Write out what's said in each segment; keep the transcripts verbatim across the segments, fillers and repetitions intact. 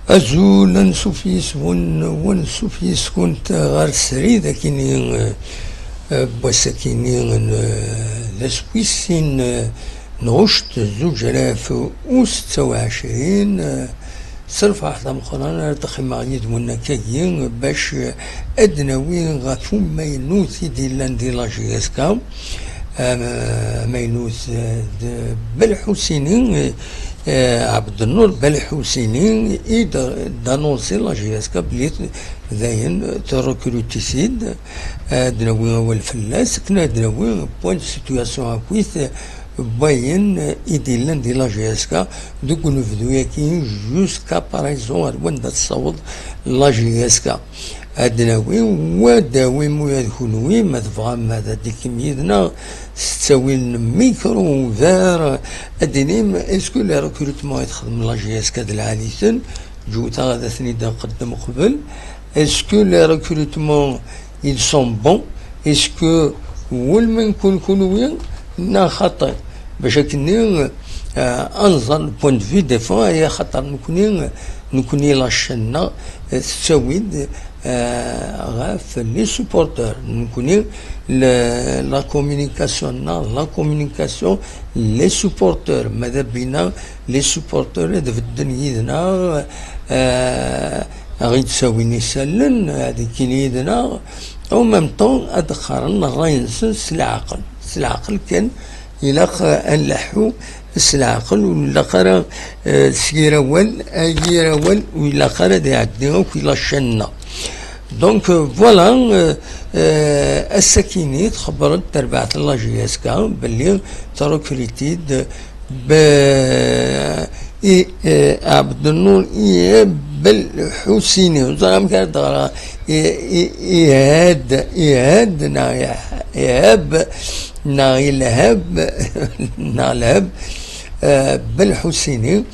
Azul, ansuf yis-wen, wansuf yis-kunt ɣer srid akini, eh, n wass akini n, eh, d ass wis sin, eh, n ɣuct zuǧ alaf u setta u ɛecrin, eh, s lferḥ d ameqqran ara d-qqimeɣ yid-wen akkagi bac, eh, ad d-nawi ɣef umaynut i d-illan di la J S K, eh, amaynut, eh, d Belḥusini, eh, Ɛebdennur Belḥusini i d-, d-anonsi la J S K belli dayen terrekruti-t-id, ad d-nawi awal fell-as, akken ad d-nawi point de situation akkit n wayen i d-illan di la J S K deg unebdu-yaki jusqu'à présent ar wanda tessaweḍ la J S K. Ad d-nawi, wa d-awim ula d kunwi, ma tebɣam ad d-tikim yid-neɣ s ttawil n micro ouvert, ad d-inim, est-ce que les recrutements i texdem la J S K d lɛali-ten? Ǧewwteɣ ad ten-id-nqeddem qbel. Est-ce que les recrutements, ils sont bons? Est-ce que wulmen-kun kunwi neɣ xaṭi? Bac akken-nni, eh, ad nẓer le point de vue des fois, ay axaṭer nekni, nekni la chaîne-nneɣ, eh, tettawi-d, eh, ɣef les supporters. Nekni, le, la communication-nneɣ, la communication, les supporters. Mada bina, les supporters ad bedden yid-neɣ, eh, ad ɣ-id-ttawin isallen, ad kkin yid-neɣ, en même temps ad qqaren ṛṛay-nsen s leɛqel. S leɛqel kan, ilaq, eh, ad nleḥḥu s leɛqel, ur ilaq ara, eh, s yir awal, a yir awal, ur ilaq ara ad iɛeddi akk i la chaîne-nneɣ. Donc, euh, voilà, euh, euh, ass-akini txebber-d terbaɛt n la J S K belli terrekruti-d b-, i, eh, Ɛebdennur Ihab Belḥusini. Ur ẓriɣ amek ara d-ɣreɣ. I-, i-, Ihad, Ihad, neɣ Ih-, Ihab, neɣ Ilhab, neɣ Lhab, eh, Belḥusini.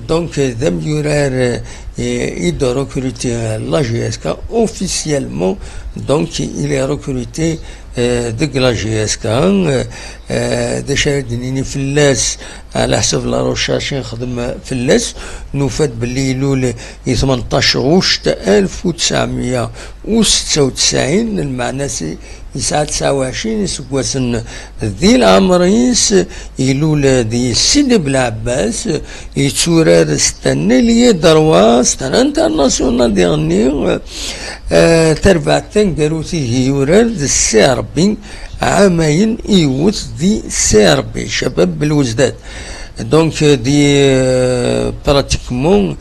Donc, euh, d amyurar, euh, i d-recruter la J S K officiellement. Donc, il est recruté, euh, deg la J S K. Euh, euh, d acu ara d-nini fell-as? Ɛla ḥsab la recherche i nexdem fell-as, nufa-d belli ilul i tmenṭac ɣuct alef u tesɛemya u setta u tesɛin, lmeɛna si-, yesɛa tesɛa u ɛecrin iseggasen di leɛmer-is, ilul di Sidi Belɛebbas, yetturar s tanna lié droit, s tanna international diɣenni, eh, tarbaɛt taneggarut i yurar d C R B, ɛamayen i yiwet di C R B, Cabab Belwezdad. Donc, di, eh, pratiquement,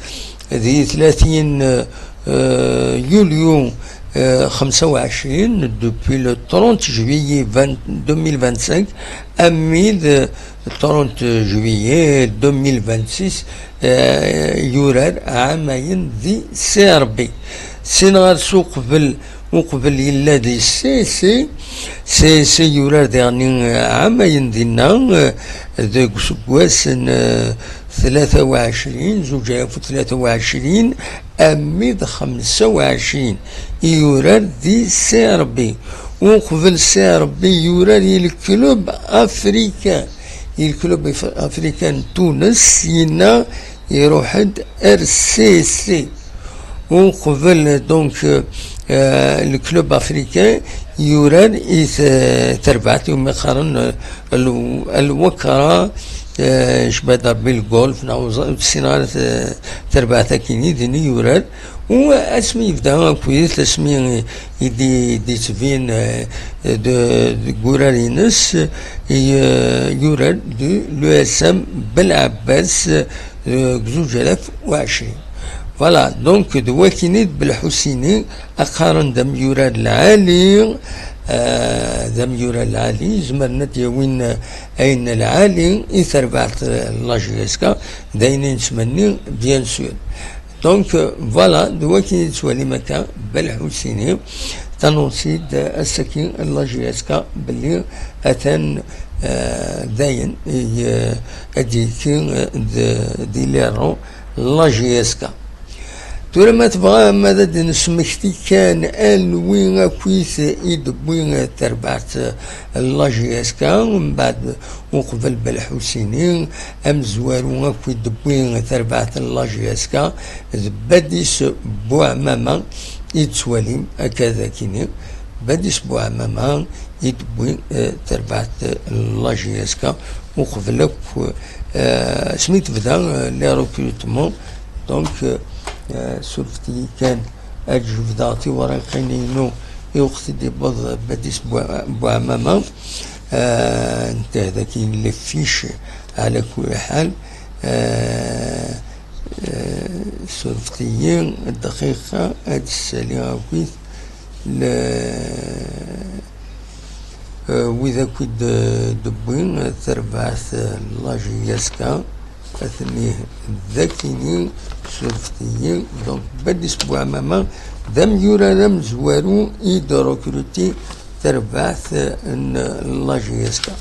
di tlatin, eh, yulyu, eh, xemsa u ɛecrin, depuis le trente juillet vingt, deux mille vingt-cinq, armi d trente juillet deux mille vingt-six, eh, yurar ɛamayen di C R B. Sin ɣer s uqbel, uqbel yella di C S C, C S C yurar diɣen ɛamayen dinna, eh, deg useggas n, eh, tlata u ɛecrin, zuǧ alaf u tlata u ɛecrin, armi d xemsa u ɛecrin i yurar di C R B. Uqbel C R B yurar i leklub afrikan, i leklub af-, afrikan n Tunes, yenna iruḥ-d ar C S C. Uqbel, donc, euh, euh, le club africain yurar i t-, terbaɛt iwumi qqaren, euh, al-, al-Wakra, euh, jbad Rebbi le golf, neɣ ur ẓ-, ur ssineɣ ara t-, terbaɛt akini, din i yurar. U asmi yebda akkit, asmi i d-, i d-yettbin, euh, de, deg urar-ines, i, euh, yurar de l'U S M Belɛebbas, deg zuǧ alaf u ɛecrin. Voilà, donc, d wakini d Belḥusini, qqaren d amyurar lɛali, eh, d amyurar lɛali, zemren ad d-yawin ayen lɛali i terbaɛt, eh, la J S K, d ayen i nettmenni, bien sûr. Donc, euh, voilà, d wakini i tettwalim akka, Belḥusini, tanunsi-d ass-agi la J S K belli atan, eh, dayen, i, eh, ad d-yekki, eh, d-, di lero la J S K. Tura ma tebɣam ad d-nesmekti kan anwi akkit i d-tewwi terbaɛt n la J S K, mbeɛd uqbel Belḥusini, amezwaru akk i d-tewwi terbaɛt n la J S K d Badis Buɛmama i d-tettwalim akka d akini. Badis Buɛmama i d-tewwi, eh, terbaɛt n la J S K uqbel akk, eh, asmi tebda, eh, les recrutements. Donc, eh, eh, surfet-iyi kan ad jebdeɣ tiwriqin-inu i weqt i d-yewweḍ Badis Bua-, Buɛmama. Eh, netta d akin les fiches ɛla kulli ḥal. Eh, eh, surfet-iyi dqiqa ad ssaliɣ akkit le, eh, wid akk i d-, d-tewwi terbaɛt, eh, la J S K. Atni d akini, surfet-iyi. Donc, Badis Buɛmama d amyurar amezwaru i d-recruti terbaɛt n la J S K.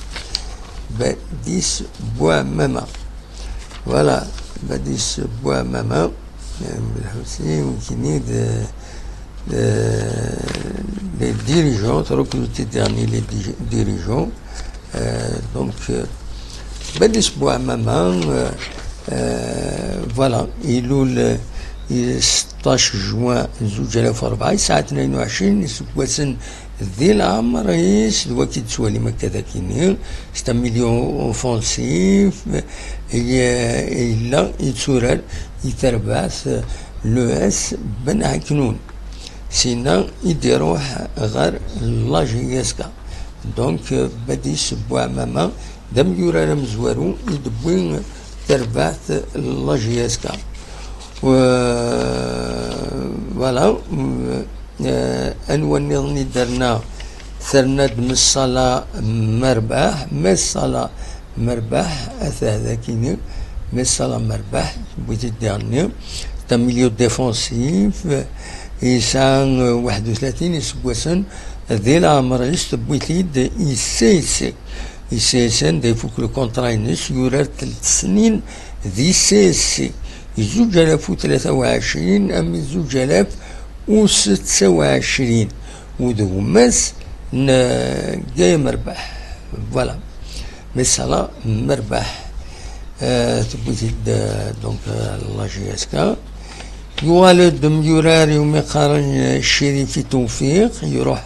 Badis Buɛmama. Voilà, Badis Buɛmama, eh, Belḥusin, wikini d, d, les dirigeants, recruter dernier les di-, dirigeants. Euh, donc, euh, Badis Buɛmama, euh, euh, voilà, ilul, euh, i seṭṭac juin zuǧ alaf u rebɛa, yesɛa tnayen u ɛecrin iseggasen di leɛmer-is, d waki d-tettwalim akka d akini, c'est un milieu offensif, i-, yella yetturar i terbaɛt, euh, l'E S Ben Ɛeknun. Sina i d-iruḥ ɣer la J S K. Donc, euh, Badis Buɛmama d amyurar amezwaru i d-tewwi terbaɛt la J S K. Euh, voilà. Euh, anwa nniḍen i d-terna? Terna-d Messala Merbaḥ. Messala Merbaḥ, atah d akini. Messala Merbaḥ, tewwi-t-id diɣenni. C'est un milieu défensif, yesɛa, euh, waḥed u tlatin iseggasen di leɛmer-is, tewwi-t-id i C S C. I C S C anda ifuk le contrat-ines, yurar telt snin di C S C. Zuǧ alaf u tlata u ɛecrin am i zuǧ alaf u setta u ɛecrin, u d gma-s n, euh, Gaya Merbaḥ. Voilà. Messala Merbaḥ, euh, tewwi-t-id, euh, donc, euh, la J S K. Yuɣal-d myurar iwumi qqaren, euh, Cirifi Tewfiq, iruḥ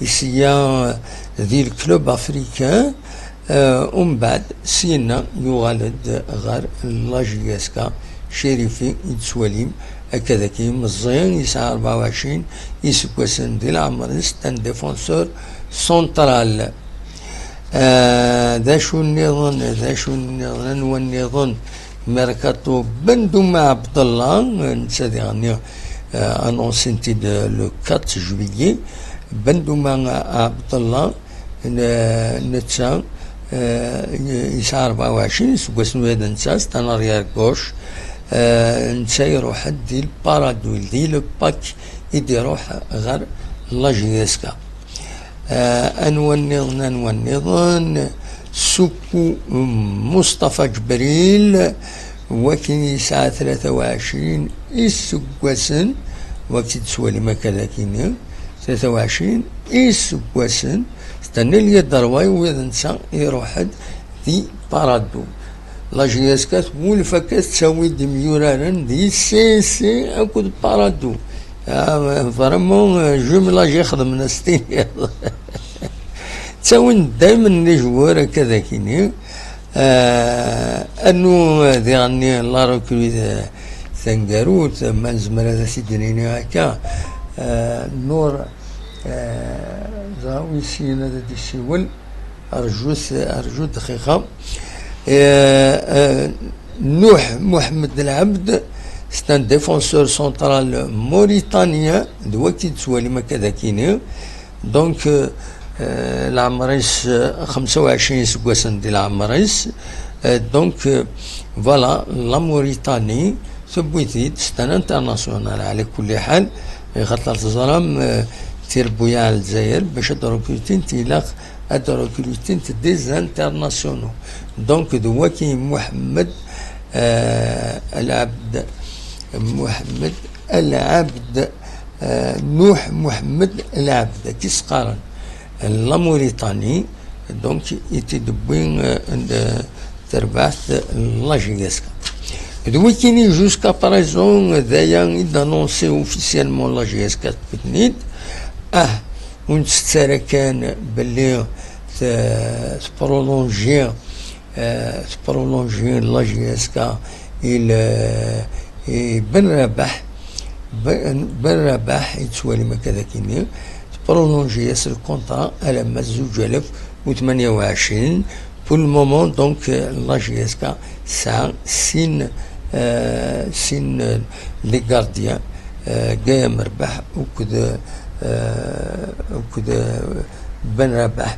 isya, euh, di le club africain, euh, umbeɛd syenna yuɣal-d ɣer la J S K. Cirifi i d-tettwalim akka d akken meẓẓi, yesɛa rebɛa u ɛecrin iseggasen di leɛmer-is, d un défenseur central. Ah, d acu nniḍen, d acu nniḍen, anwa nniḍen? Mercato Bendouma Abdallah, netta diɣenni, ah, annoncé-t-id le quatre juillet. Bendouma Abdallah, n-, netta, ah, yesɛa rebɛa u ɛecrin iseggasen ula d netta, c'est un arrière gauche. Ah, netta iruḥ-d di le Paradou, di le pack i d-iruḥ ɣer la J S K. Ah, anwa nniḍen, anwa nniḍen? Suku Mustafa Ǧebril, wakin yesɛa tlata u ɛecrin iseggasen, wakin tettwalim akka d akini, tlata u ɛecrin iseggasen, c'est un ailier droit, ula d netta iruḥ-d di Paradou. La J S K twulef akka tettawi-d imyuraren di C S C akked Paradou. Ah, vraiment, euh, jumelage ixedmen, a s-tiniḍ. Ttawin-d daymen les joueurs akka d akini. Ah, anu, euh, diɣenni la recrue, euh, taneggarut, ma nezmer ad as-id-nini akka. Ah, Nur, euh, ẓra wi syin ad d-isiwel. Rjut, rjut dqiqa. Euh, euh, Nuh Mohamed Lhabd, c'est un défenseur central mauritanien, d waki d-tettwalim akka d akini. Donc, euh, euh, leɛmer-is, euh, xemsa u ɛecrin iseggasen di leɛmer-is. Euh, donc, euh, voilà, la Mauritanie, tewwi-t-id, c'est un international, ɛla kulli ḥal, ixaṭer teẓram, euh, tirebbuyaɛ n Lezzayer, bac ad recrutint, ilaq ad recrutint des internationaux. Donc, d waki Mohamed, euh, Lhabd, Muḥemmed Lɛabd, eh, Nuḥ Muḥemmed Lɛabd, akka i s-qqaren, n la Mauritanie, donc i t-id-tewwi, eh, n, eh, terbaɛt n la J S K. D wikini, jusqu'à présent, d aya i d-annoncer officiellement la J S K, tewwi-ten-id. Ah, ur nettett ara kan belli t-, tprolonji, eh, tprolonji la J S K i l-, i Ben Rabaḥ. Ben, Ben Rabaḥ yettwalim akka d akini, tprolonji-as lkuntra alamma d zuǧ alaf u tmanya u ɛecrin. Pour le moment, donc, euh, la J S K tesɛa sin, euh, sin, euh, les gardiens, euh, Gayam Rabaḥ akked, euh, akked, euh, Ben Rabaḥ.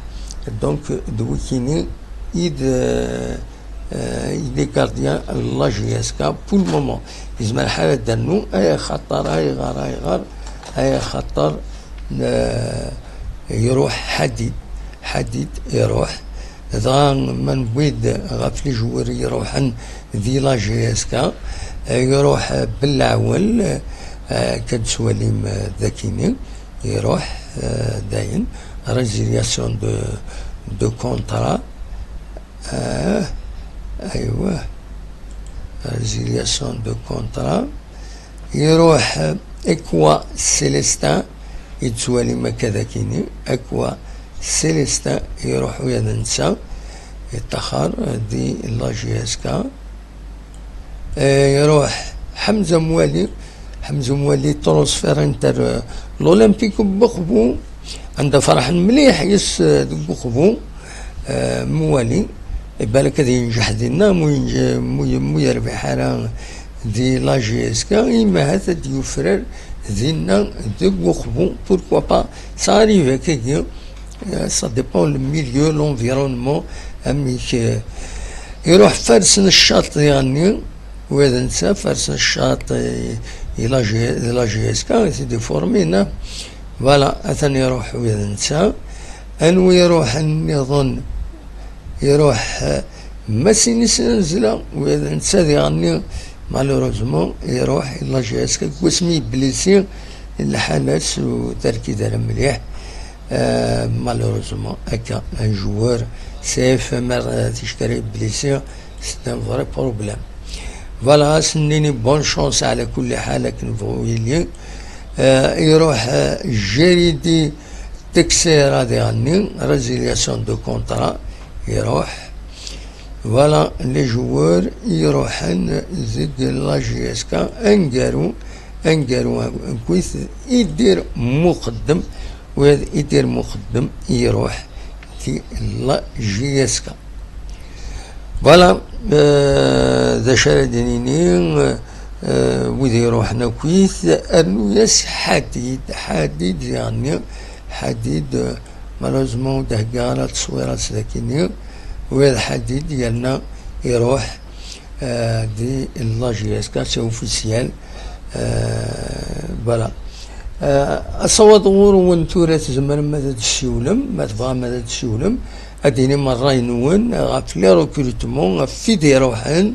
Donc, d wikini i d, euh, euh, i d les gardiens n la J S K pour le moment. Yezmer lḥal ad d-nernu, ay axaṭer, ayɣer, ayɣer, ay axaṭer, euh, iruḥ Ḥadid, Ḥadid iruḥ. Dɣa ma newwi-d ɣef les joueurs iruḥen di la J S K, eh, iruḥ, eh, Belɛwel, eh, akka d-tettwalim, eh, d akini, iruḥ, eh, dayen, résiliation de, de contrat, eh, aywa, résiliation de contrat, iruḥ, eh, Ekwa Célestin, i d-tettwalim akka d akini, Ekwa Célestin, iruḥ uya d netta, yeṭṭaxer di la J S K. Eh, iruḥ Ḥemza Mwali, Ḥemza Mwali transfert inter, eh, l'Olympique n Buxbu, anda ferḥen mliḥ yes, eh, deg Buxbu, eh, Mwali. Ibalak ad yenǧeḥ dinna, mu yenǧ-, mu y-, mu yerbiḥ ara di la J S K, imahat ad d-yufrar dinna deg Uxbu, pourquoi pas, ça arrive akkagi, euh, ça dépend le milieu, l'environnement, amek, euh, iruḥ Fares n Ccaṭ diɣenni, wa d netta, Fares n Ccaṭ, euh, i la J-, di la J S K, c'est déformé, non ? Voilà, atan iruḥ wa d netta. Anwa iruḥen nniḍen? Iruḥ, eh, Masin Isenzla, wa d netta diɣenni, malheureusement, iruḥ i la J S K deg wasmi yeblisi, lḥala-s ur terkid ara mliḥ. Eh, malheureusement, akka, un joueur, c'est éphémère, eh, ticekra yeblisi, c'est un vrai problème. Voilà, ad s-nini bonne chance ɛla kulli ḥal akken bɣu yili. Eh, iruḥ, eh, Jeridi Texera diɣenni, résiliation de contrat, iruḥ. Voilà les joueurs i iruḥen deg la J S K, aneggaru, aneggaru akkit Idir Muqeddem, wa d Idir Muqeddem i iruḥ di la J S K. Voilà, euh, d acu ara d-nini, euh, wid iruḥen akkit, rnu-yas Ḥadid, Ḥadid diɣenni, Ḥadid, euh, malheureusement ur d-heggaɣ ara tteswirat dagini, wa d Ḥadid yerna iruḥ, euh, di la J S K, c'est officiel. Euh, voilà. Euh, asawaḍ ɣur-wen tura, tzemrem ad d-tessiwlem, ma tebɣam ad d-tessiwlem, ad d-tinim ṛṛay-nwen ɣef les recrutements, ɣef wid iruḥen.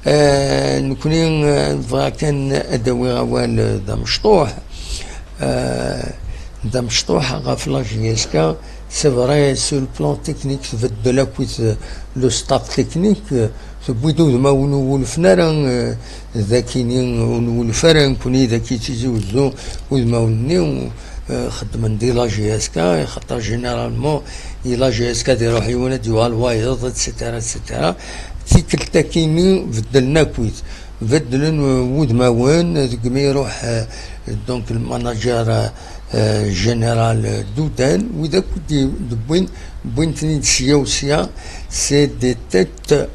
Euh, nekni, euh, bɣiɣ kan ad d-awiɣ awal, euh, d amecṭuḥ. Euh, d amecṭuḥ ɣef la J S K. C'est vrai, sur le plan technique, tbeddel akkit, euh, le staff technique, euh, tewwi-d udmawen ur wulfen ara, euh, d akini ur nwulef ara nekni d aki Tizi Wezzu, udmawen-nni, euh, xeddmen di la J S K, xaṭer généralement i la J S K ad iruḥ yiwen ad d-yuɣal wayeḍ, et cetera, et cetera. Tikkelt akini beddlen akkit, beddlen, euh, wudmawen, deg mi iruḥ, euh, donc le manager, euh, euh, général, euh, Doudan, wid akk d-, d-wwin, wwin-ten-id sya u sya, c'est des têtes,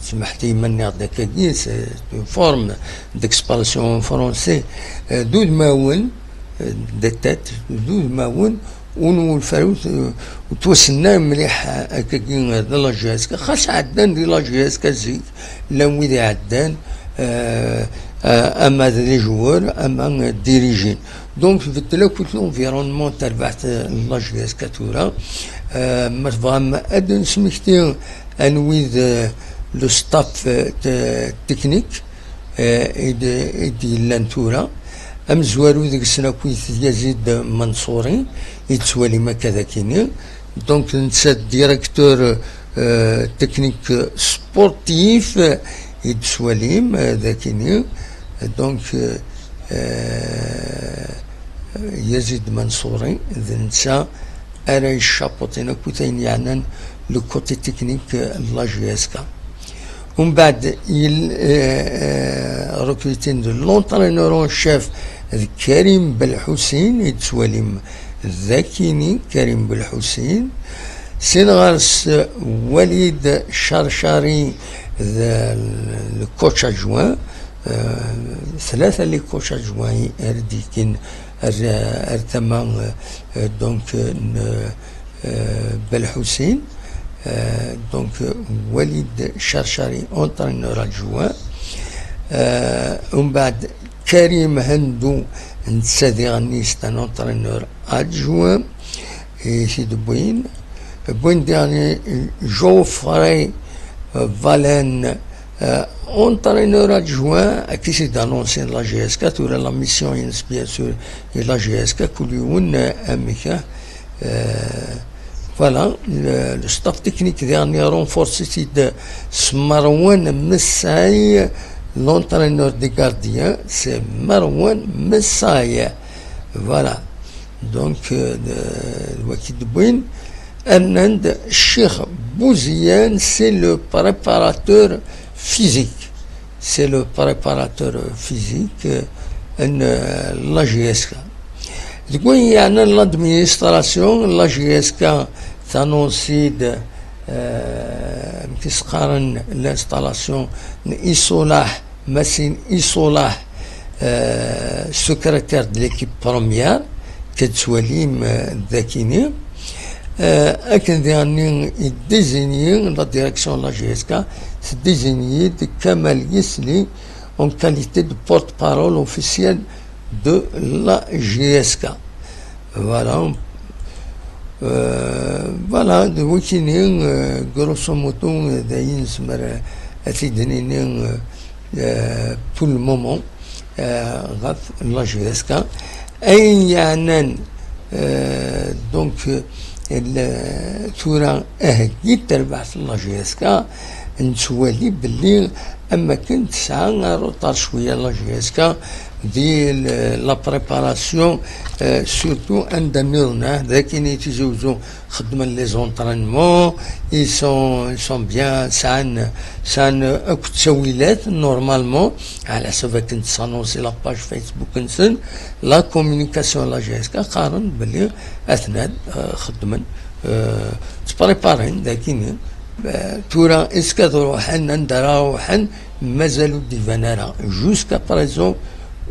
smeḥt-iyi ma nniɣ-d akkagi, c'est une forme d'expression en français, euh, d udmawen, euh, des têtes, d udmawen, ur nwulef ara, ur t-, ur ttwasennan mliḥ, euh, akkagi, euh, d la J S K, xas ɛeddan di la J S K zik, llan wid iɛeddan, euh, euh, ama d les joueurs, ama, euh, dirigen. Donc, tbeddel akk l'environnement n terbaɛt, euh, n la J S K tura. Euh, ma tebɣam ad d-nesmekti anwi d, euh, le staff, euh, te-, technique, eh, i d-, i d-yellan tura. Amezwaru deg-sen akkit Yazid Mansouri, yettwalim akka d akini. Donc, netta directeur, eh, technique sportif, eh, i d-tettwalim, eh, d akini. Donc, eh, eh, Yazid Mansouri, d netta ara yeccapuṭin akkit ayen yeɛnan le côté technique, eh, n la J S K. Umbeɛd, yel-, eh, eh, recrutin de l'entraîneur en chef d Karim Belḥusin, i d-tettwalim d akini, Karim Belḥusin. Sin ɣer-s Walid Charchari d le coach adjoint, eh, tlata les coachs adjoints ara d-yekkin ar, ar tama, eh, donc, n, eh, Belḥusin, eh, donc, eh, Walid Charchari, entraîneur adjoint, eh, umbeɛd Karim Hendou, netta diɣenni c'est un entraîneur adjoint, i t-id-wwin. Wwin diɣenni Geoffrey, eh, Valen, eh, entraîneur adjoint, qui s'est annoncé la J S K, tura la mission-ines, bien sûr, et la J S K, kul yiwen, eh, amek, eh, eh, voilà, le, le staff technique diɣenni renforcé-t-id s Marwan Messay, l'entraîneur des gardiens, c'est Marwan Messay. Voilà. Donc, euh, de, de Wakid Bouin. Hernand Cheikh Bouziane, c'est le préparateur physique. C'est le préparateur physique, euh, en, euh, la J S K. Deg wayen yeɛnan l'administration, la J S K tanonsi-d, euh, amek i s-qqaren, l'installation n Isolah, Masin Isolah, euh, secrétaire de l'équipe première, que tettwalim, euh, d akini. Euh, akken diɣenni i désigné la direction de la J S K, c'est désigné de Kamal Yesli en qualité de porte-parole officiel de la J S K. Voilà. Euh, voilà, d wikini, euh, grosso modo, euh, d ayen nezmer, euh, ad t-id-nini, euh, euh, pour le moment, euh, ɣef la J S K. Ayen yeɛnan, euh, donc, euh, le, tura, aheggi n terbaɛt n la J S K, nettwali belli am akken tesɛa aruṭar cwiya la J S K di l-, la préparation, euh, surtout anda nniḍen, ah, d akken i Tizi Uzzu xeddmen les entraînements, ils sont, ils sont bien, sɛan, sɛan akk ttawilat, normalement, ɛla ḥsab akken tessanonsi la page Facebook-nsen, la communication la J S K, qqaren belli atnan, euh, xeddmen, euh, ttpréparen, d akini, euh, tura, est-ce que ad ruḥen, anda ara ruḥen, mazal ur d-iban ara. Jusqu'à présent,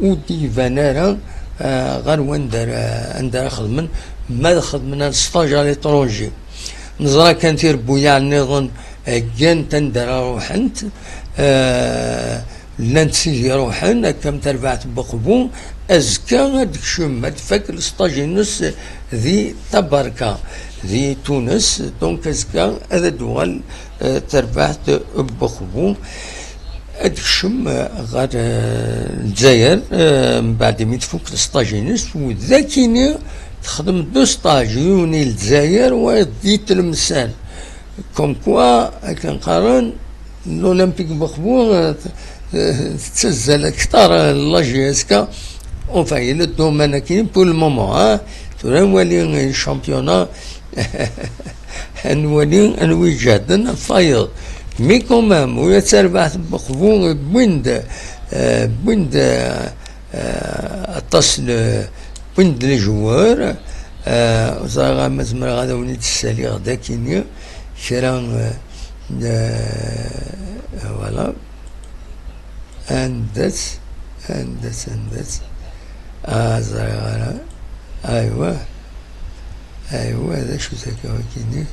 ur d-iban ara, euh, ɣer wanda ara, anda ara xedmen, ma ad xedmen un stage à l'étranger. Neẓra kan tirebbuyaɛ nniḍen, euh, ggant anda ara ruḥent, euh, llant tid iruḥen, akka am terbaɛt n Uqbu, azekka ad d-tekcem, ad d-tfak lesṭaj-ines di Tabarka, di Tunes, donc azekka ad d-tuɣal, euh, terbaɛt n Uqbu, ad d-tekcem, euh, ɣer, euh, Lezzayer, euh, mbeɛd imi tfuk lesṭaj-ines, u d akini texdem deux stages, yiwen i Lezzayer, wayeḍ di Tlemsan. Comme quoi, akken qqaren, l'Olympique n Uqbu, euh, t-, euh, tettazzal akteṛ, euh, la J S K, enfin, yella domaine akkin pour le moment, hein. Tura nwali, euh, championnat, nwali anwa iǧehden ɣef wayeḍ. Mais quand même, ula d tarbaɛt n Uqbu, euh, wwin-d, euh, wwin-d, euh, euh, aṭas n, wwin-d les joueurs, euh, ẓriɣ ma zemreɣ ad awen-id-ssaliɣ d akini kra, euh, euh, voilà. Anda-tt, anda-tt, anda-tt? Ah, ẓriɣ ara. Aywa. Aywa, d acu-t akka wakini?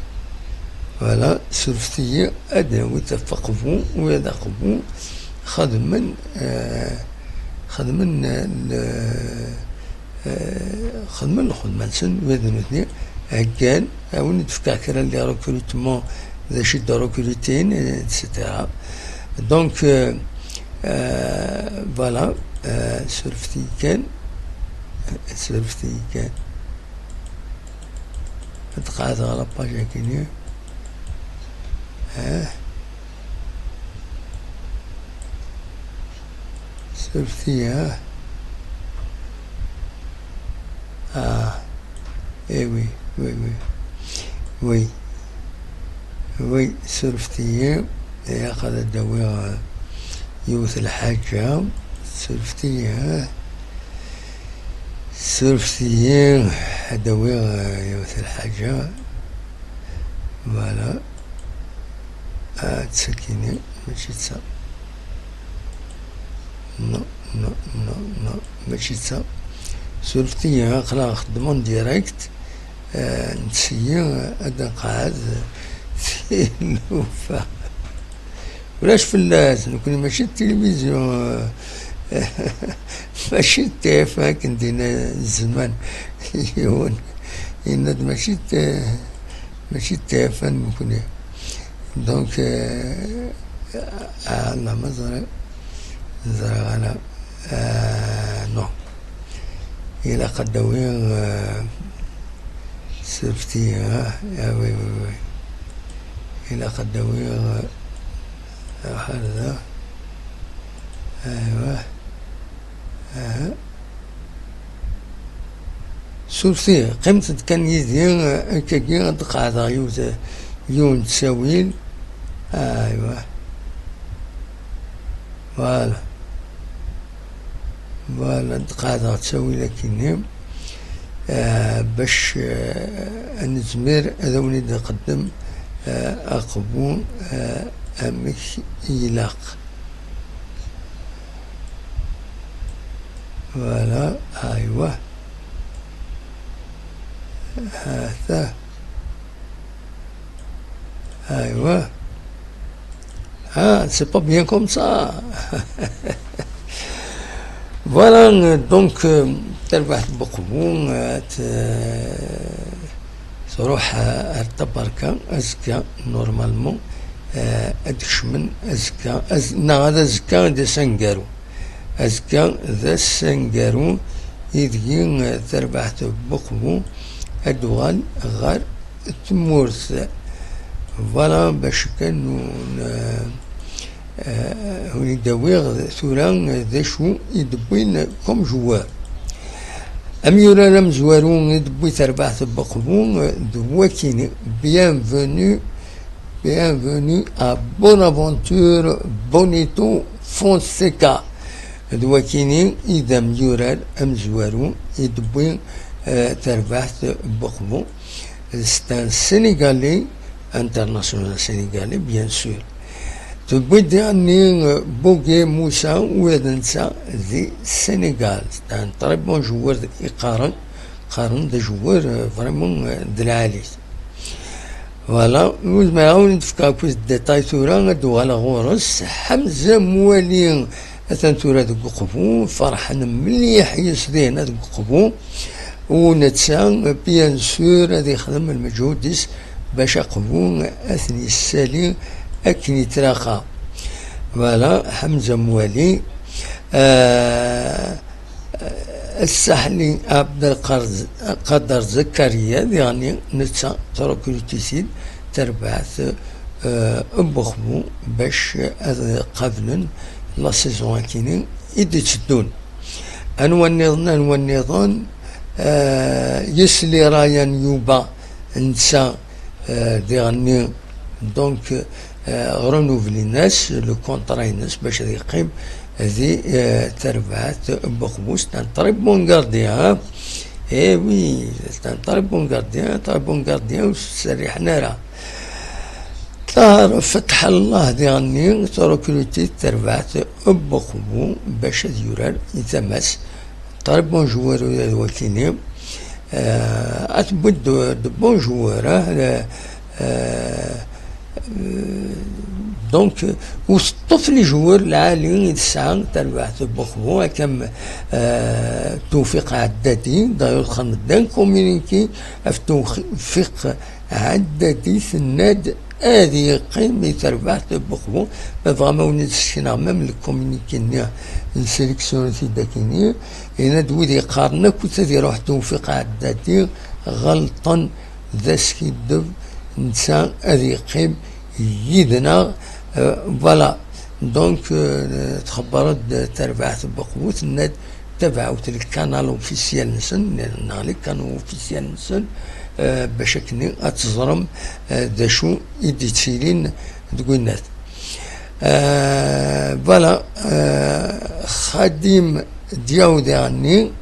Voilà, surfet-iyi, ad nawi tafaqbu, u ad aqbu, xedmen, euh, xedmen, euh, le, euh, xedmen lxedma-nsen, u ad nutni, heggan, a wen-d-fkeɣ kra n les recrutements, d acu i d-recrutin, et cetera. Donc, euh, Euh, voilà. Euh, surfet-iyi kan. Surfet-iyi kan. Ad qeɛdeɣ la page-agi-nni. Ah. Surfet-iyi, ah. Ah. Eh oui, oui, oui. Oui. Oui, surfet-iyi. Ilaq ad d-awiɣ, euh, yiwet lḥaǧa. Surfet-iyi, ah. Surfet-iyi. Ad d-awiɣ, euh, yiwet lḥaǧa. Voilà. Ah, d sakini, mačči d ta. Non, non, non, non, mačči d ta. Surfet-iyi, aql-aɣ xeddmen direct. Ah, ntess-iyi, ah, ad nqeɛɛed tilufa. Ulac fell-as, nekkni mačči d tilivizyu, ah, mačči d T F un akken d-yenna zzman. Yiwen yenna-d mačči d, mačči d T F un nekkni. Donc, euh, ah, Allah, ma ẓriɣ, ẓriɣ ana. Ah, non. Ilaq ad d-awiɣ, euh, surfet-iyi, ah, ah, oui, oui, oui. Ilaq ad d-awiɣ, euh, ah, hada. Aywa. Aha. Surfet-iyi, qqimet-d kan yid-i, eh, akkagi ad d-qeɛdeɣ yiwet, yiwen n ttawil. Aywa. Voilà. Voilà, ad d-qeɛdeɣ ttawil akkenni. Eh, bac, eh, ad nezmir ad awen-id-nqeddem, eh, aqbu, eh, amek ilaq. Voilà, aywa. Hata. Aywa. Ah, c'est pas bien comme ça. Voilà, donc, euh, tarbaɛt n Buqbu, euh, t-, euh, tṛuḥ, euh, ar Tabarka, azekka, normalement, euh, ad kecmen azekka, az-, neɣ ad azekka d ass aneggaru. Azekka d ass aneggaru, ideg, euh, tarbaɛt n Buqbu ad d-tuɣal ɣer tmurt. Voilà, bac kan ur n-, eh, ur d-awiɣ tura d acu i d-wwin comme joueur. Amyurar amezwaru i d-wwi tarbaɛt n Buqbu d wakini, Bienvenue, Bienvenue à Bonaventure Bonito Fonseca. D wakini i d amyurar amezwaru i d-wwi, eh, tarbaɛt n Buqbu. C'est un Sénégalais, international sénégalais, bien sûr. Tewwi-d diɣenni, euh, Bogué Moussa, ula d netta di Sénégal. C'est un très bon joueur, i qqaren, qqaren d joueur, euh, vraiment, euh, d lɛali. Voilà, ur zmireɣ ad wen-d-fkeɣ akk détail tura, ad d-uɣaleɣ ɣur-s. Ḥemza Mwali, atan tura deg Uqbu, ferḥen mliḥ yes-, dihin deg Uqbu. U netta, bien sûr, ad ixdem lmeǧhud-is bac Aqbu ad ten-yessali akken yettlaqa. Voilà, Ḥemza Mwali. Euh, Ssaḥli Abdelqader Zakaria, diɣenni netta tṛukrut-it-id terbaɛt, euh, n Buqbu bac ad qablen la saison akini i d-itteddun. Anwa nniḍen, anwa nniḍen? Eh, yesli Ryan Yuba, netta, eh, diɣenni, donc, eh, renouvelin-as le contrat-ines bac ad yeqqim di, eh, terbaɛt n Buqbu. C'est un très bon gardien, hein. Eh oui, c'est un très bon gardien, très bon gardien, ur s-serriḥen ara. Ṭaher Fetḥ Allah diɣenni tṛukrut-it terbaɛt n Buqbu bac ad yurar i tama-s. Très bon joueur ula d wakini. Euh, ad tewwi-d de, de bons joueurs, hein, le, euh, euh, donc, euh, u teṭṭef les joueurs lɛali i tesɛa terbaɛt n Buqbu, akka am, euh, Tewfiq Ɛeddadi, d'ailleurs, xedmen-d un communiqué ɣef Tewfiq Ɛeddadi, tenna-d ad yeqqim i terbaɛt n Buqbu. Ma tebɣam ad wen-id-sekneɣ même le communiqué-nni n sélection-nni, yenna-d wid yeqqaren akk ad iruḥ Tewfiq Ɛeddadi, ɣelṭen, d askiddeb, netta ad yeqqim yid-neɣ. Euh, voilà. Donc, euh, txebber-d terbaɛt n Buqbu, tenna-d tabaɛut, le canal officiel-nsen, neɣ le canal officiel-nsen, euh, bac akken ad teẓrem, euh, d acu i d-yettilin deg winnat. Euh, voilà, euh, Xadim Diaw diɣenni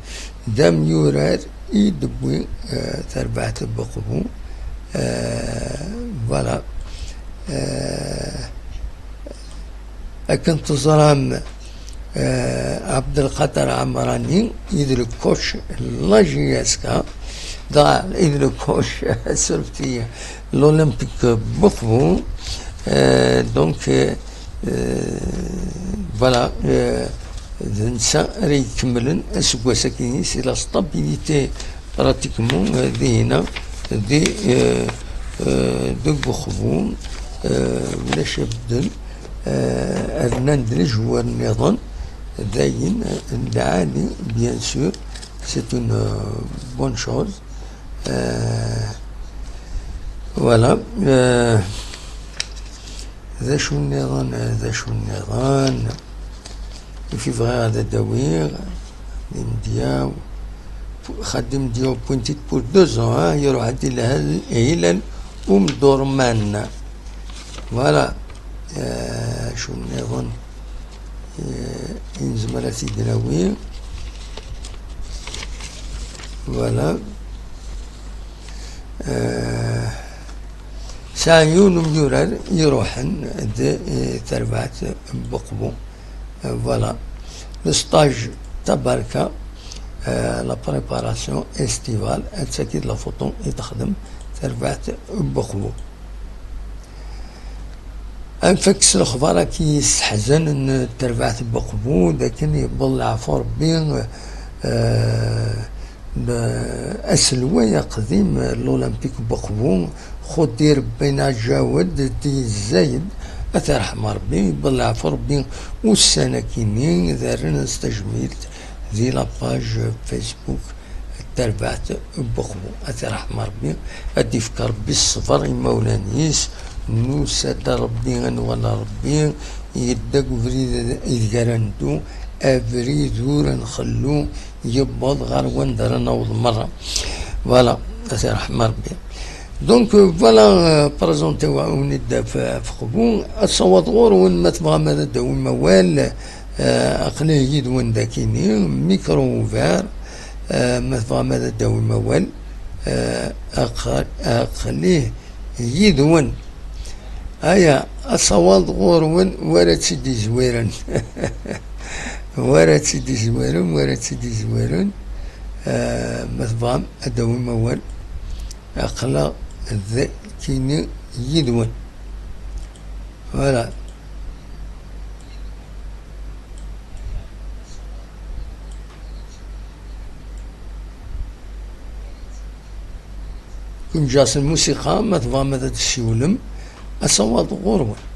d amyurar i d-tewwi, euh, terbaɛt n Buqbu. Euh, voilà. Euh, akken teẓram, euh, Abdelkader Amrani i d le coach n la J S K, dɣa i d le coach, surfet-iyi, l'Olympique Buqbu. Euh, donc, euh, euh, voilà, euh, d netta ara ikemmlen aseggas-agi, c'est la stabilité pratiquement, euh, dihina, di, euh, euh, deg Uxbum, euh, ulac abedden, euh, rnan-d les joueurs nniḍen, dayen, euh, lɛali, bien sûr, c'est une, euh, bonne chose. Euh, voilà. Euh, d acu nniḍen, d acu nniḍen? Ifi bɣiɣ ad d-awiɣ Xadim Diaw, Xadim Diaw pointit pour deux ans, hein, iruḥ ad ilhel Hilal Omdurman. Voilà. Euh, acu nniḍen, euh, i nezmer ad t-id-nawi? Voilà. Euh, sɛan yiwen umyurar iruḥen d, euh, terbaɛt n Buqbu. Euh, voilà. Le stage tabarka, euh, la préparation estivale, ad taki d la photo i texdem terbaɛt n Buqbu. Ad nfak s lexbar-agi yesseḥzanen n terbaɛt n Buqbu, d akken yewweḍ leɛfu Rebbi, euh, d aselway aqdim n l'Olympique Buqbu, Xudir Ben Ajaoued di Zzayed, ad t-irḥem Rebbi, yewweḍ leɛfu Rebbi ussan-agi-nni, d rran-as tajmilt di la page Facebook Tarbaɛt n Buqbu. Ad t-irḥem Rebbi, ad d-ifk Rebbi ṣṣber i imawlan-is, nusa-d ar Rebbi, ad nwala Rebbi, yedda deg ubrid ideg ara neddu, abrid ur nxellu, yewweḍ ɣer wanda ara naweḍ merra. Voilà, ad t-irḥem Rebbi. Donc, euh, voilà, euh, présenté wa-, wen-id ɣef, ɣef Qbu. Ad sawaḍ ɣur-wen ma tebɣam ad d-tawim awal, euh, aql-i yid-wen dakini, micro ouvert, euh, ma tebɣam ad d-tawim awal, euh, aq-, aql-i yid-wen. Aya, asawaḍ ɣur-wen wara tt-id-izwiren. Wara tt-id-izwiren, wara tt-id-izwiren. Ah, ma tebɣam ad d-tawim awal, aql-aɣ d kini yid-wen. Voilà. Kunǧaṣ lmusiqa, ma tebɣam ad d-tessiwlem, asawaḍ ɣur-wen.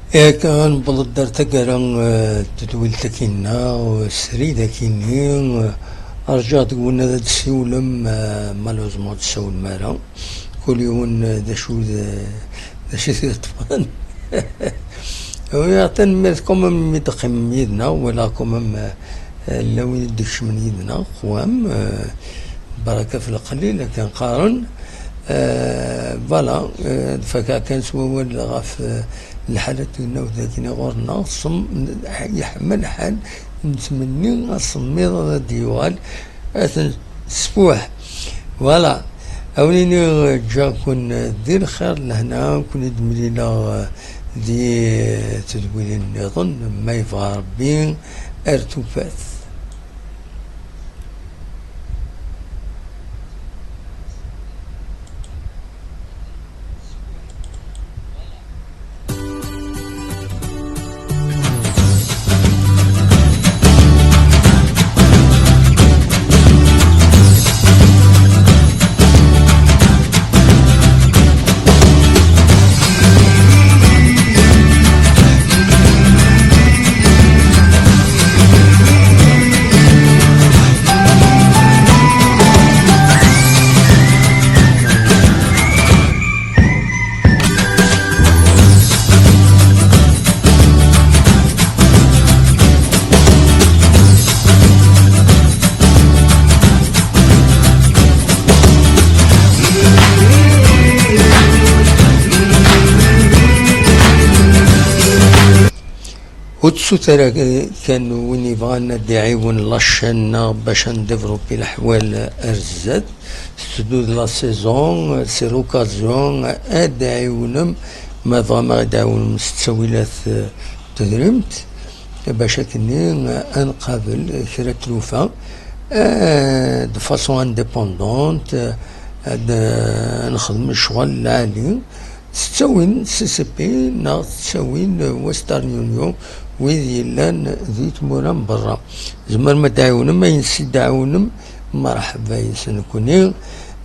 Yak, newweḍ-d ar taggara, eh, n tedwilt akkin-nneɣ, eh, srid akkin-nni, eh, rǧiɣ deg-wen ad d-ssiwlem, eh, malheureusement ur d-tessawlem ara. Kul yiwen, eh, d acu d, d acu i t-iṭṭfen. Oui, tanemmirt quand même mi d-teqqimem yid-neɣ, wala quand même, eh, eh, llan wid i d-ikecmen yid-neɣ, qwam, eh, baraka f leqlil, akken qqaren. Eh, voilà, eh, d-fakaɣ kan s wawal ɣef, eh, lḥala n tegnawt dagi ɣur-neɣ, ṣem-, yeḥma lḥal, nettmenni asemmiḍ ad d-yuɣal, ad ten-tesfuḥ. Voilà. A wen-iniɣ, ǧǧiɣ-ken di lxir, lehna, ken-id-mlileɣ di tedwilin nniḍen, ma yebɣa Rebbi, ar tufat. Ur tessut ara kan win yebɣan ad d-iɛiwen la chaîne-nneɣ bac ad ndévelopper leḥwal ar zdat. Tetteddu-d la saison, c'est l'occasion ad d-tɛiwnem, ma tebɣam ad ɣ-d-tɛiwnem s ttawilat, eh, n tedrimt, bac akkenni, eh, ad nqabel kra n tlufa, eh, de façon indépendante, eh, ad, eh, nexdem ccɣel lɛali. Tettawin C C P neɣ tettawin Western Union, wid yellan di tmura n berra. Tzemrem ad d-tɛiwnem ayen s i d-tɛiwnem, merḥba yes-nenkni.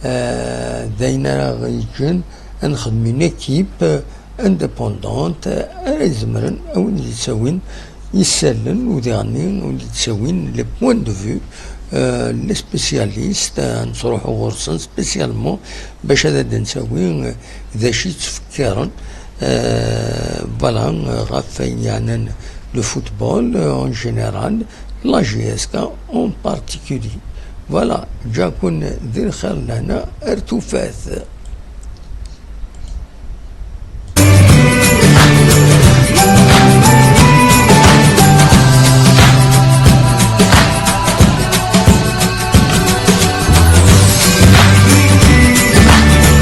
Eh, d ayen ara ɣ-yeǧǧen ad nexdem une équipe indépendante ara izemren a win d-yettawin isallen, u diɣenni win d-yettawin les points de vue, eh, les spécialistes, eh, nettruḥu ɣur-sen spécialement bac ad d-nettawi, eh, d acu yettfekkiren, eh, voilà, eh, ɣef wayen yeɛnan le football, eh, en général, la J S K en particulier. Voilà, ǧǧiɣ-ken di lxir lehna ar tufat.